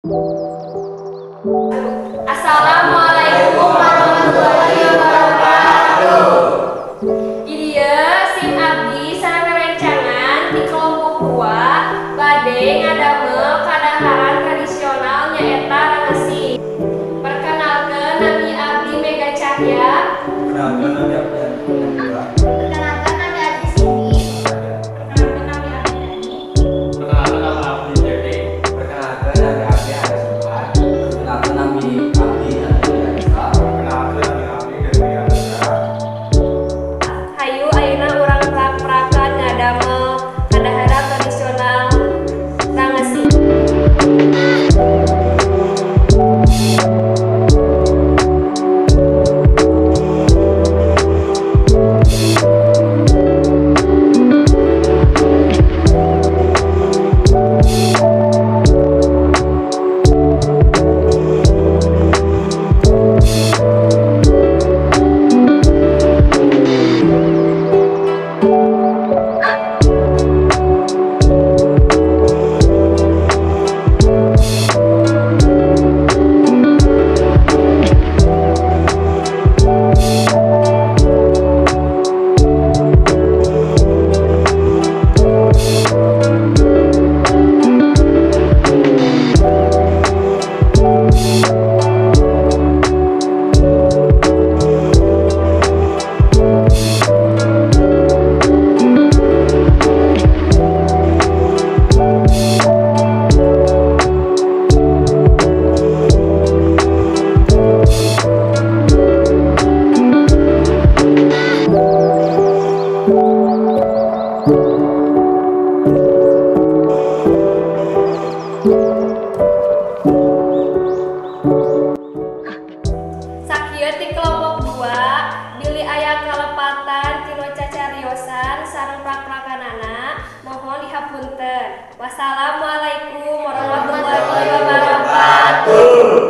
Assalamualaikum warahmatullahi wabarakatuh. Di dieu sim abdi sareng rerencangan di kelompok 2 bade ngadamel kadaharan tradisional, nyaeta rangesi. Perkenalkeun, nami abdi Mega Cahya. Perkenalkan, nami abdi Andika. Perkenalkan, nami abdi Cindy. Perkenalkan, nami abdi Dani. Perkenalkan, nama abdi Dedi. Perkenalkan, nami abdi Haris Subhan. Perkenalkan, nami abdi Andika. Perkenalkan, nami abdi Dewi Andika. Hayu, ayeuna urang prak-prakan ngadamel kadaharan tradisional rangesi. Sakieu ti kelompok 2, bilih aya kalepatan tina cacariosan sareng prak-prakanana, mohon dihapunten. Wassalamualaikum warahmatullahi wabarakatuh.